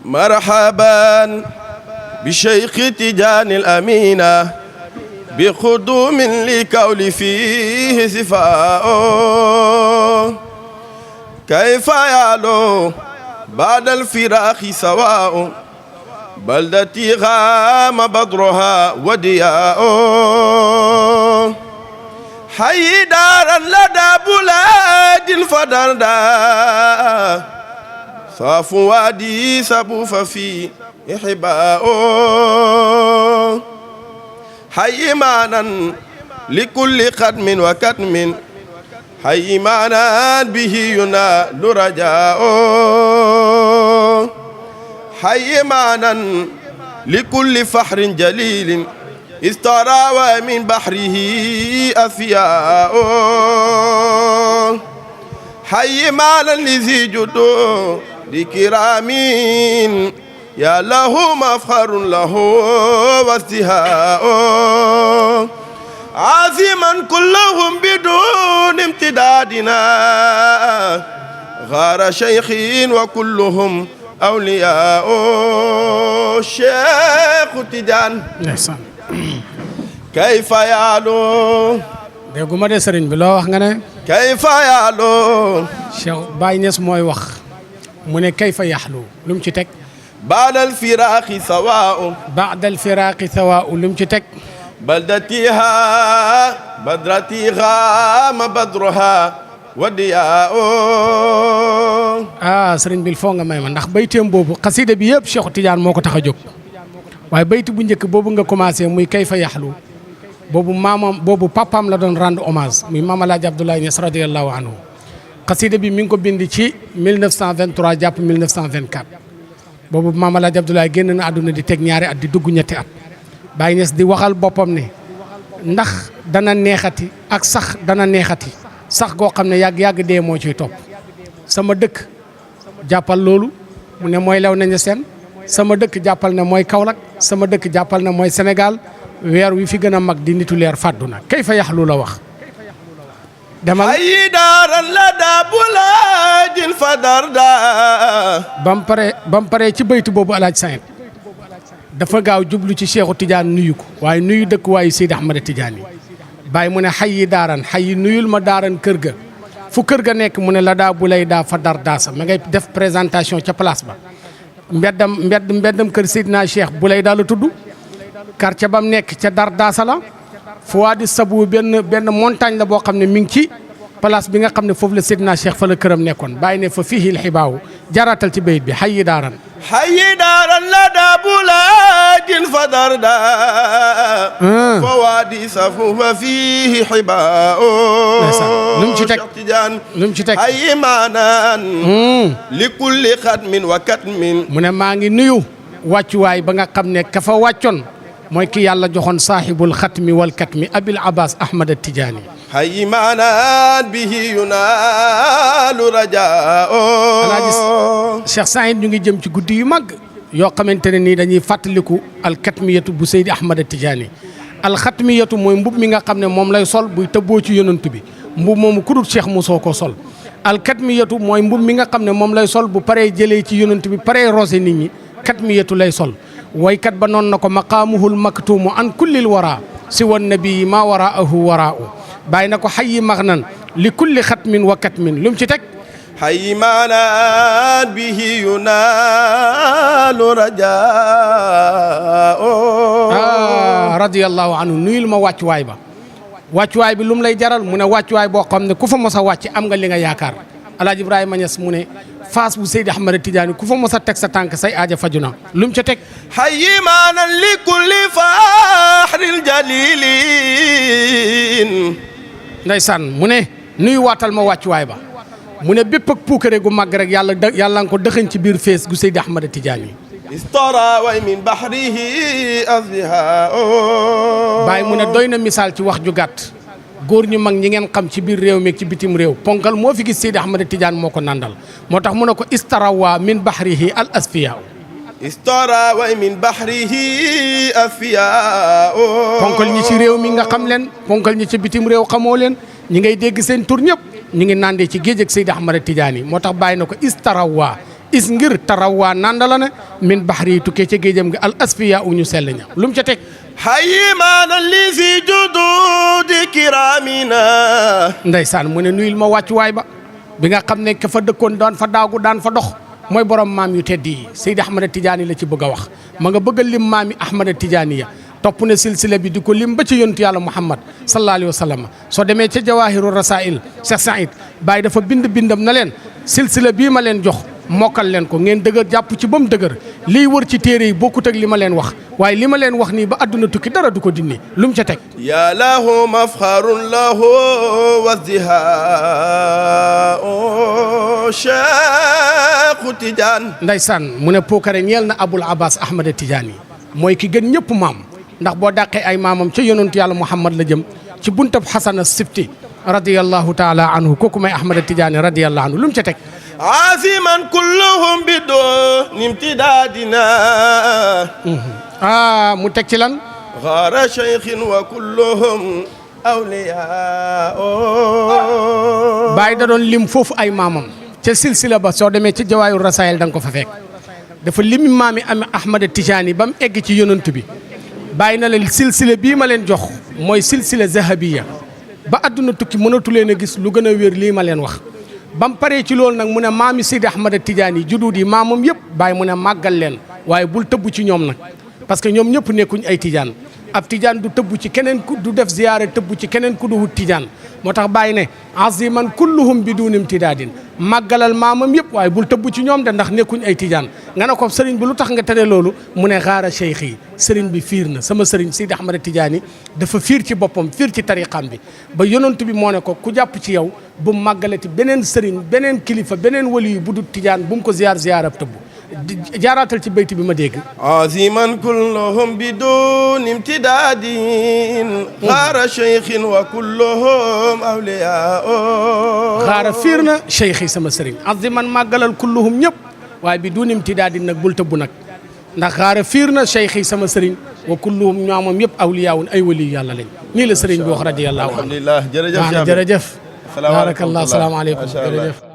مرحبا بشيخ تجاني الأمينة بقدوم لكول فيه صفاء كيف يعلو بعد الفراق سواء بلدتي غام بدرها ودياء حي دارا لدى بلاد فدردا صاف وادي سبوف في إحباء حي معنا لكل قدم وكتم حي معنا به ينال رجاء حي معنا لكل فحر جليل استراوى من بحره أفياء حي معنا لذي جدو لكرامين يا له مفخر له واستهاء عازما كلهم بدون امتدادنا غار شيخين وكلهم أولياء شيخ تجان كيف يعلو dégguma de sëriñ bi loo wax nga ne كيف يعلو Cheikh Baye Niass mooy wax mu ne kayfa yaxlu lu mu ci teg بعد الفراق سواء baada alfiraaqi sawaa'u lu mu ci teg بلدتها بدرتي غام بدرها ودياء sëriñ bi foo nga may ma ndax bayteem boobu xasida bi yëpp Cheikh Tidiane moo ko tax a jóg waaye bayti bu njëkk boobu nga commencé muy kayfa yaxlu boobu maamam boobu papaam la doon rendre hommage muy Maam Alaaji Abdoulaye Niass radiyallahu anhu xasida bi mi ngi ko bind ci 1923 jàpp 1924 boobu Maam Alaaji Abdoulaye génn na àdduna di teg ñaari at di dugg ñetti at Baye Niass di waxal boppam ne ndax dana neexati ak sax dana neexati sax goo xam ne yàgg-yàgg dee moo ciy topp sama dëkk jàppal loolu mu ne mooy lew nañu seen sama dëkk jàppal ne mooy Kaolack sama dëkk jàppal ne mooy Sénégal weer wi fi gën a mag di nitu leer fàddu na kay fa yaxlu la wax demal ay daaran la daa bulaajin fa darda ba mu paree ci baytu boobu alaaj Sayid dafa gaaw jublu ci Cheikhu Tidiane nuyu ko waaye nuyu dëkk waayu Seydi Ahmada Tidiane yi Baye mu ne xayyi daaran xayyi nuyul ma daaran kër ga fu kër ga nekk mu ne la daa bu lay daa fa dar daasa ma ngay def présentation ca place ba mbeddam kër Seydina Cheikh bu lay daa la tudd quartier bam nekk ca dar daasa la fu waa di sabu benn montagne la boo xam ne mi ngi ci place bi nga xam ne foofu la Seydina Cheikh fa la këram nekkoon Baye ne fa fiihil xibaawu jaraatal ci bayit bi xayyi daaran حي دارا لدى بلاد فدردا فوادي صفوف فيه حباء لم تتك حي معنا لكل ختم وكتم mu ne maa ngi nuyu wàccuwaay ba nga xam ne ka fa wàccoon mooy ki yàlla joxoon saaxibul xatmi wal katmi Abil Abbas Ahmad Tidiane حي معنا به ينال رجاء Cheikh Saïd ñu ngi jëm ci guddi yu mag yoo xamante ne nii dañuy fàttaliku alxatmiyatu bu Seydi Ahmada Tidiane alxatmiyatu mooy mbub mi nga xam ne moom lay sol buy tëbboo ci yonantu bi mbub moomu ku dul Cheikh mosoo ko sol alxatmiyatu mooy mbub mi nga xam ne moom lay sol bu paree jëlee ci yonantu bi paree roose nit ñi xatmiyatu lay sol waykat ba noon na ko maqaamuhul maktuumu an kullil wara si wan nabii ma waraahu waraau bàyyi na ko xayyi maxnan li kulli xatmin wa katmin lu mu ci teg حي معنا به ينال رجاء radiyallahu anhu nuyul ma wàccuwaay ba wàccuwaay bi lu mu lay jaral mu ne wàccuwaay boo xam ne ku fa mos a wàcc am nga li nga yaakaar Alaaji Ibrahima Niass mu ne Fass bu Seydi Ahmada Tidiane ku fa mos a teg sa tànk say aaja faju na lu mu ca teg حي معنا لكل فاحر الجليل ndeysaan mu ne nuyu waatal ma wàccuwaay ba mu ne bépp ak puukare gu màgg rek yàlla nga ko dëxëñ ci biir fees gu Seydi Ahmada Tidiane yi استراوى من بحره أزهاء Baye mu ne doy na misaal ci wax ju gàtt góor ñu mag ñi ngeen xam ci biir réew mi ci bitim réew ponkal moo fi gis Seydi Ahmada Tidiane moo ko nandal moo tax mu ne ko istarawa min bahrihi al asfiya استراوى من بحره أفياء ponkal ñi ci réew mi nga xam leen ponkal ñi ci bitim réew xamoo leen ñi ngay dégg seen tur ñëpp ñi ngi nandee ci géej ak Seydi Ahmada Tidiane yi moo tax bàyyi na ko istarawa is ngir tarawaa nandala ne min baxri tukkee ca géejam nga al asfiya u ñu sell ña lu mu ca teg hayimaana li fi jududi kiramina ndeysaan mu ne nuyul ma wàccuwaay ba bi nga xam ne ka fa dëkkoon daan fa daagu daan fa dox mooy borom maam yu tedd yi Seydi Ahmada Tidiane la ci bëgg a wax ma nga bëgg a lim maami Ahmada Tidiane ya topp ne silsila bi di ko lim ba ci yontu yàlla Muhammad sallallahu alayhi wa sallam soo demee ca Jawaahiru Rasaa'il Cheikh Saïd Baye dafa bindam na leen silsila bii ma leen jox mokkal leen ko ngeen dëgër jàpp ci ba mu dëgër liy wër ci téere yi bokkut ak li ma leen wax waaye li ma leen wax nii ba àdduna tukki dara du ko dindi lu mu ca teg ya lahu mafxarun lahu wazdihaa Cheikhu Tidiane ndeysaan mu ne pookare ñeel na Abul Abbas Ahmada Tidiane yi mooy ki gën ñëpp maam ndax boo dàqee ay maamam ca yonentu yàlla Muhammad la jëm ci buntab Xasana Sifti radiyallahu taala anhu kooku may Ahmada Tidiane radiyallahu anhu lu mu ca teg aziman kulluhum bi doon imtidaadina mu teg ci lan gaara cheikhin wa kulluhum awliyaa Baay da doon lim foofu ay maamam ca silsila ba soo demee ca Jawaahiru Rasaa'il da nga ko fa fekk dafa limi maami am Ahmada Tijaani ba mu egg ci yonent bi bàyyi na leen silsila bii ma leen jox mooy silsila zahabiya ba àdduna tukki mënatu leen a gis lu gën a wér lii ma leen wax ba mu paree ci loolu nag mu ne maami Seydi Ahmada Tijaani yi juduud yi maamam yëpp bàyyi mu ne màggal leen waaye bul tëbb ci ñoom nag parce que ñoom ñëpp nekkuñ ay tijaan ab tijaan du tëbb ci keneen ku du def ziyaare tëbb ci keneen ku duhut tijaan moo tax bàyyi ne aziman kulluhum bi duuni imtidaadin màggalal maamam yëpp waaye bul tëbb ci ñoom de ndax nekkuñ ay tijaan nga ne ko sëriñ bi lu tax nga tere loolu mu ne xaara cheikh yi sëriñ bi fiir na sama sëriñ Seydi Ahmada Tijaani dafa fiir ci boppam fiir ci tariqam bi ba yonent bi moo ne ko ku jàpp ci yow bu màggalati beneen sëriñ beneen kilifa beneen wali yu bu dul tijaan bu mu ko ziyaar ab tëbb jaaraatal ci bayti bi ma dégg aziman kulluhum bidun imtidadin xaara cheikhin wa kulluhum awliyaa xaara fiir na cheikh yi sama sëriñ aziman màggalal kulluhum ñëpp waaye bidun imtidadin nag bul tëbb nag ndax xaara fiir na cheikh yi sama sëriñ wa kulluhum ñoomam yëpp awliyaawun ay wali yàlla lañ nii la sëriñ bi wax radiyallahu anhu alhamdulillah jërëjëf jërëjëf barakallah salaamaaleykum jërëjëf